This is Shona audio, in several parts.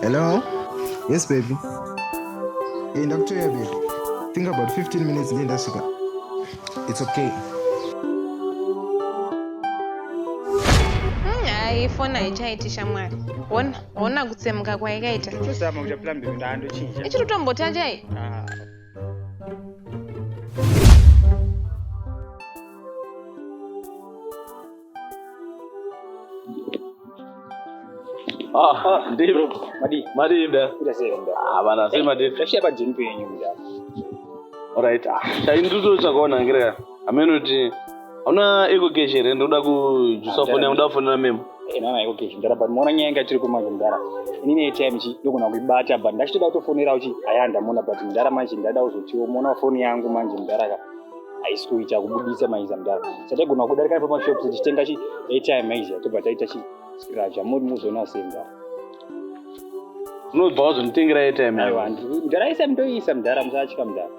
Hello? Yes, baby. Hey, ndakutoya baby. Think about 15 minutes ndiye ndasvika. It's okay. Hayi foni haichaiti shamwari. Hona, hona kutsemuka kwaikaita. Tozama kuita plan B ndandochinja. Ichiri kutombota chai? Ah. Ah, ndiro. Madi. Madi nda. Kuita sei nda? Ah, bana sei madi. Tashiya pa gym penyu nda. Alright. Ah, chainduto chakaona ngira. Ameno kuti hauna ego cash here ndoda kujusa foni yangu ndoda kufonera memo. Eh, nana ego cash ndara but muona nyaya yanga tiri kumanje mdara. Inini ATM chi ndogona kuibata but ndachitoda kutofonera uchi aya ndamona but mdara manje ndada kuzotiwo muona foni yangu manje mdara ka. Haisi kuita kubudisa maiza mdara. Sataigona kudarika nepamashops tichitenga chi airtime maiza tobva taita chi scratch amuri muzoona sei mdara. Unobva wazonditengera airtime Aiwa, mdara isa ndoisa mdara musatya mdara.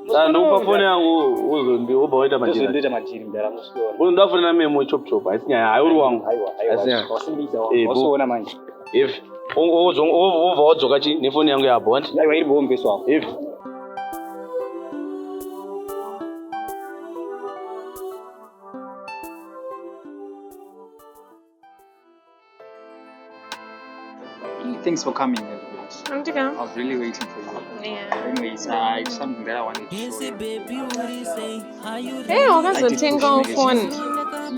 Saka ndokupa foni yangu uzondi wobva waita madhiri. Ndozondoita madhiri mdara musiona. Unoda kufonera memo chop chop haisi nyaya hayi uri wangu. Aiwa, Haisi nyaya. aiwa. Wasimbisa Eh, wasiona manje. If wobva wadzoka chi nefoni yangu yapo wanti. Aiwa iri bombe swa. If Thanks for coming, everybody. Andika. I was really waiting for you. Yeah. Anyways, it's something that I wanted to show you. Hey, wakazotengawo foni.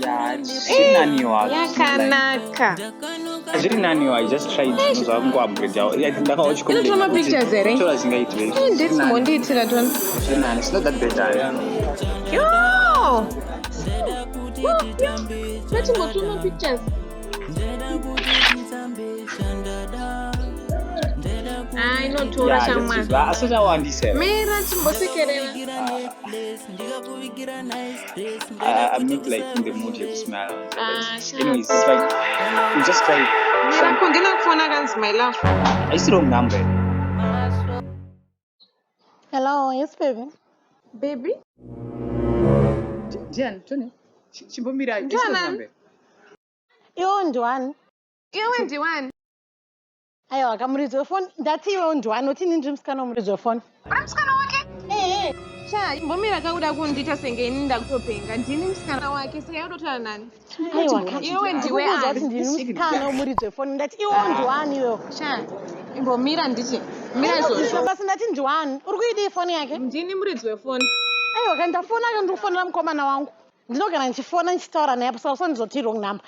Yeah, it's zviri naniwo. Yakanaka. Zviri naniwo, I just tried zvinhu zvakungoupgrade. Ndakawa Inotora mapictures here? Tora zvingaiti. Eh, ndeti mondiitira tona. Zviri nani, it's not that bad. Yo! Ngatimbotora mapictures. Ah, inotora Yeah, shamwari. just asi zvawandisa. here. Mira chimbosekerera. I'm not like in the mood to smile. Ah, But sure. anyways, it's fine. We just try. Mira kundina kufona kanzi my love. It's the wrong number. Hello, yes baby. Baby? Ndiani, Tony? Chimbomira. it's the wrong number. Iwe ndiwani? Iwe ndiwani? Aiwa, kamuridzi wefoni. Ndati iwe ndiwani, uti ini ndiri musikana wemuridzi wefoni. Uri musikana wake? Ehe. Sha, imbomira kakuda kundiita senge ini ndakutopenga. Ndini musikana wake, saka yakutotaura nani? Aiwa, ka- Iwe ndiwe ndikuudza ani? kuti ndini musikana wemuridzi wefoni. Ndati iwe ndiwani iwewe. Sha, imbomira ndichi. Mira izvozvo. Basi ndati ndiwani. Uri kuidii foni yake? Ndini muridzi wefoni. Aiwa, ka ndafona ka ndiri kufonera mukomana wangu. Ndinogara ndichifona ndichitaura naye saka usandizoti wrong number.